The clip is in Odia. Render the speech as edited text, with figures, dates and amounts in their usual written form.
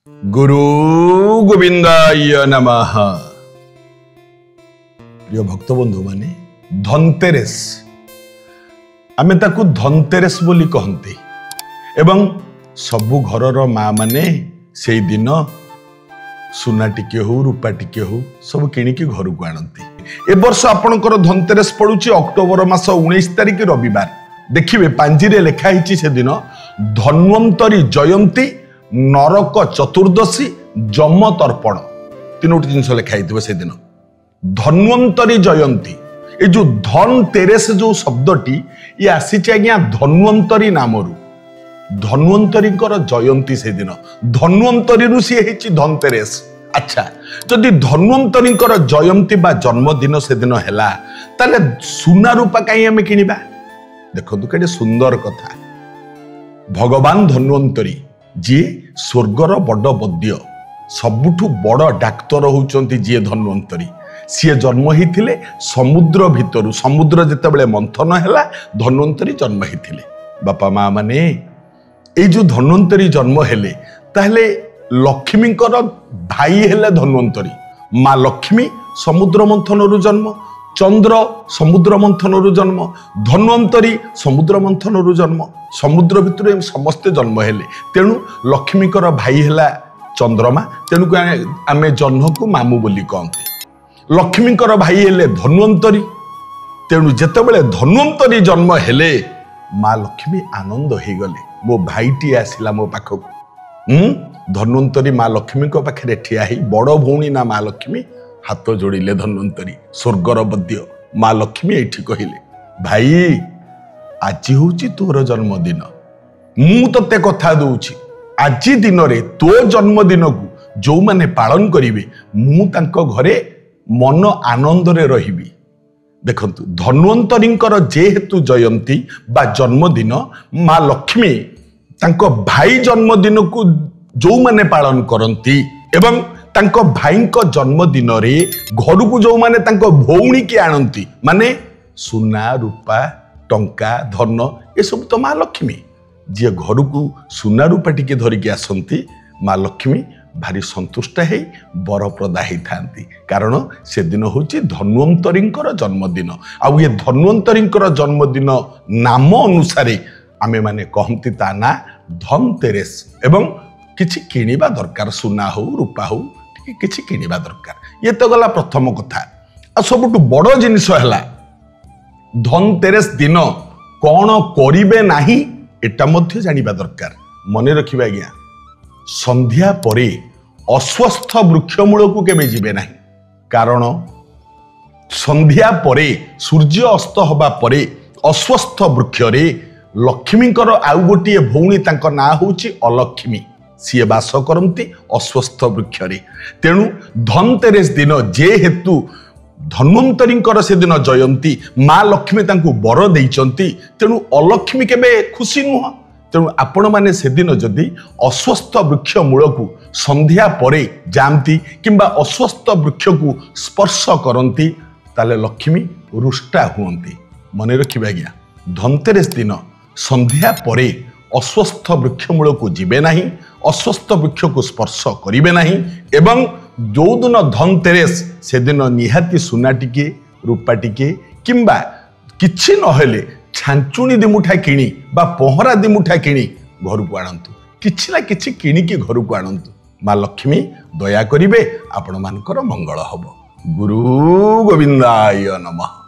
ଗୁରୁ ଗୋବିନ୍ଦାୟ ନମଃ। ପ୍ରିୟ ଭକ୍ତବନ୍ଧୁ ମାନେ, ଧନତେରସ, ଆମେ ତାକୁ ଧନତେରସ ବୋଲି କହନ୍ତି ଏବଂ ସବୁ ଘରର ମା ମାନେ ସେଇଦିନ ସୁନା ଟିକେ ହଉ, ରୂପା ଟିକେ ହଉ, ସବୁ କିଣିକି ଘରକୁ ଆଣନ୍ତି। ଏ ବର୍ଷ ଆପଣଙ୍କର ଧନତେରସ ପଡୁଛି ଅକ୍ଟୋବର ମାସ 19 ତାରିଖ ରବିବାର। ଦେଖିବେ ପାଞ୍ଜିରେ ଲେଖା ହେଇଛି ସେଦିନ ଧନ୍ୱନ୍ତରୀ ଜୟନ୍ତୀ, ନରକ ଚତୁର୍ଦ୍ଦଶୀ, ଯମ ତର୍ପଣ, ତିନୋଟି ଜିନିଷ ଲେଖା ହେଇଥିବ ସେଦିନ। ଧନ୍ୱନ୍ତରୀ ଜୟନ୍ତୀ, ଏ ଯୋଉ ଧନତେରସ ଯୋଉ ଶବ୍ଦଟି ଇଏ ଆସିଛି ଆଜ୍ଞା ଧନ୍ୱନ୍ତରୀ ନାମରୁ। ଧନ୍ୱନ୍ତରୀଙ୍କର ଜୟନ୍ତୀ ସେଦିନ, ଧନ୍ୱନ୍ତରୀରୁ ସିଏ ହେଇଛି ଧନତେରସ। ଆଚ୍ଛା, ଯଦି ଧନ୍ୱନ୍ତରୀଙ୍କର ଜୟନ୍ତୀ ବା ଜନ୍ମଦିନ ସେଦିନ ହେଲା, ତାହେଲେ ସୁନା ରୂପା କାହିଁ ଆମେ କିଣିବା? ଦେଖନ୍ତୁ କେତେ ସୁନ୍ଦର କଥା। ଭଗବାନ ଧନ୍ୱନ୍ତରୀ ଯିଏ ସ୍ୱର୍ଗର ବଡ଼ ବଦ୍ୟ, ସବୁଠୁ ବଡ଼ ଡାକ୍ତର ହଉଛନ୍ତି ଯିଏ ଧନ୍ୱନ୍ତରୀ, ସିଏ ଜନ୍ମ ହେଇଥିଲେ ସମୁଦ୍ର ଭିତରୁ। ସମୁଦ୍ର ଯେତେବେଳେ ମନ୍ଥନ ହେଲା, ଧନ୍ୱନ୍ତରୀ ଜନ୍ମ ହେଇଥିଲେ। ବାପା ମା ମାନେ, ଏଇ ଯୋଉ ଧନ୍ୱନ୍ତରୀ ଜନ୍ମ ହେଲେ, ତାହେଲେ ଲକ୍ଷ୍ମୀଙ୍କର ଭାଇ ହେଲେ ଧନ୍ୱନ୍ତରୀ। ମା ଲକ୍ଷ୍ମୀ ସମୁଦ୍ର ମନ୍ଥନରୁ ଜନ୍ମ, ଚନ୍ଦ୍ର ସମୁଦ୍ର ମନ୍ଥନରୁ ଜନ୍ମ, ଧନ୍ୱନ୍ତରୀ ସମୁଦ୍ର ମନ୍ଥନରୁ ଜନ୍ମ। ସମୁଦ୍ର ଭିତରୁ ଏମିତି ସମସ୍ତେ ଜନ୍ମ ହେଲେ। ତେଣୁ ଲକ୍ଷ୍ମୀଙ୍କର ଭାଇ ହେଲା ଚନ୍ଦ୍ରମା, ତେଣୁ ଆମେ ଜହ୍ନକୁ ମାମୁଁ ବୋଲି କହନ୍ତି। ଲକ୍ଷ୍ମୀଙ୍କର ଭାଇ ହେଲେ ଧନ୍ୱନ୍ତରୀ। ତେଣୁ ଯେତେବେଳେ ଧନ୍ୱନ୍ତରୀ ଜନ୍ମ ହେଲେ, ମା ଲକ୍ଷ୍ମୀ ଆନନ୍ଦ ହେଇଗଲେ, ମୋ ଭାଇଟିଏ ଆସିଲା ମୋ ପାଖକୁ। ଧନ୍ୱନ୍ତରୀ ମା ଲକ୍ଷ୍ମୀଙ୍କ ପାଖରେ ଠିଆ ହେଇ, ବଡ଼ ଭଉଣୀ ନା ମା ଲକ୍ଷ୍ମୀ, ହାତ ଯୋଡ଼ିଲେ ଧନ୍ୱନ୍ତରୀ, ସ୍ୱର୍ଗର ବଦ୍ୟ। ମା ଲକ୍ଷ୍ମୀ ଏଇଠି କହିଲେ, ଭାଇ ଆଜି ହଉଛି ତୋର ଜନ୍ମଦିନ, ମୁଁ ତତେ କଥା ଦଉଛି ଆଜି ଦିନରେ ତୋ ଜନ୍ମଦିନକୁ ଯୋଉମାନେ ପାଳନ କରିବେ ମୁଁ ତାଙ୍କ ଘରେ ମନ ଆନନ୍ଦରେ ରହିବି। ଦେଖନ୍ତୁ, ଧନ୍ୱନ୍ତରୀଙ୍କର ଯେହେତୁ ଜୟନ୍ତୀ ବା ଜନ୍ମଦିନ, ମା ଲକ୍ଷ୍ମୀ ତାଙ୍କ ଭାଇ ଜନ୍ମଦିନକୁ ଯୋଉମାନେ ପାଳନ କରନ୍ତି ଏବଂ ତାଙ୍କ ଭାଇଙ୍କ ଜନ୍ମଦିନରେ ଘରକୁ ଯୋଉମାନେ ତାଙ୍କ ଭଉଣୀକି ଆଣନ୍ତି, ମାନେ ସୁନା ରୂପା ଟଙ୍କା ଧନ ଏସବୁ ତ ମା ଲକ୍ଷ୍ମୀ, ଯିଏ ଘରକୁ ସୁନା ରୂପା ଟିକେ ଧରିକି ଆସନ୍ତି, ମା ଲକ୍ଷ୍ମୀ ଭାରି ସନ୍ତୁଷ୍ଟ ହେଇ ବରପ୍ରଦା ହେଇଥାନ୍ତି। କାରଣ ସେଦିନ ହେଉଛି ଧନ୍ୱନ୍ତରୀଙ୍କର ଜନ୍ମଦିନ। ଆଉ ଏ ଧନ୍ୱନ୍ତରୀଙ୍କର ଜନ୍ମଦିନ ନାମ ଅନୁସାରେ ଆମେମାନେ କହନ୍ତି ତା ନାଁ ଧନତେରସ। ଏବଂ କିଛି କିଣିବା ଦରକାର, ସୁନା ହଉ ରୂପା ହଉ, ଟିକେ କିଛି କିଣିବା ଦରକାର। ଇଏ ତ ଗଲା ପ୍ରଥମ କଥା। ଆଉ ସବୁଠୁ ବଡ଼ ଜିନିଷ ହେଲା ଧନତେରସ ଦିନ କ'ଣ କରିବେ ନାହିଁ ଏଟା ମଧ୍ୟ ଜାଣିବା ଦରକାର। ମନେ ରଖିବେ ଆଜ୍ଞା, ସନ୍ଧ୍ୟା ପରେ ଅସ୍ୱସ୍ଥ ବୃକ୍ଷ ମୂଳକୁ କେବେ ଯିବେ ନାହିଁ। କାରଣ ସନ୍ଧ୍ୟା ପରେ ସୂର୍ଯ୍ୟ ଅସ୍ତ ହେବା ପରେ ଅସ୍ୱସ୍ଥ ବୃକ୍ଷରେ ଲକ୍ଷ୍ମୀଙ୍କର ଆଉ ଗୋଟିଏ ଭଉଣୀ, ତାଙ୍କ ନାଁ ହେଉଛି ଅଲକ୍ଷ୍ମୀ, ସିଏ ବାସ କରନ୍ତି ଅସ୍ୱସ୍ଥ ବୃକ୍ଷରେ। ତେଣୁ ଧନତେରସ ଦିନ ଯେହେତୁ ଧନ୍ୱନ୍ତରୀଙ୍କର ସେଦିନ ଜୟନ୍ତୀ, ମା ଲକ୍ଷ୍ମୀ ତାଙ୍କୁ ବର ଦେଇଛନ୍ତି, ତେଣୁ ଅଲକ୍ଷ୍ମୀ କେବେ ଖୁସି ନୁହଁ। ତେଣୁ ଆପଣମାନେ ସେଦିନ ଯଦି ଅସ୍ୱସ୍ଥ ବୃକ୍ଷ ମୂଳକୁ ସନ୍ଧ୍ୟା ପରେ ଯାଆନ୍ତି କିମ୍ବା ଅସ୍ୱସ୍ଥ ବୃକ୍ଷକୁ ସ୍ପର୍ଶ କରନ୍ତି, ତାହେଲେ ଲକ୍ଷ୍ମୀ ରୁଷ୍ଟା ହୁଅନ୍ତି। ମନେ ରଖିବେ ଆଜ୍ଞା, ଧନତେରସ ଦିନ ସନ୍ଧ୍ୟା ପରେ ଅସ୍ୱସ୍ଥ ବୃକ୍ଷ ମୂଳକୁ ଯିବେ ନାହିଁ, ଅସ୍ୱସ୍ଥ ବୃକ୍ଷକୁ ସ୍ପର୍ଶ କରିବେ ନାହିଁ। ଏବଂ ଯେଉଁଦିନ ଧନତେରସ ସେଦିନ ନିହାତି ସୁନା ଟିକେ ରୂପା ଟିକେ କିମ୍ବା କିଛି ନହେଲେ ଛାଞ୍ଚୁଣି ଦିମୁଠା କିଣି ବା ପହଁରା ଦିମୁଠା କିଣି ଘରକୁ ଆଣନ୍ତୁ, କିଛି ନା କିଛି କିଣିକି ଘରକୁ ଆଣନ୍ତୁ। ମା ଲକ୍ଷ୍ମୀ ଦୟା କରିବେ, ଆପଣମାନଙ୍କର ମଙ୍ଗଳ ହବ। ଗୁରୁ ଗୋବିନ୍ଦାୟ ନମଃ।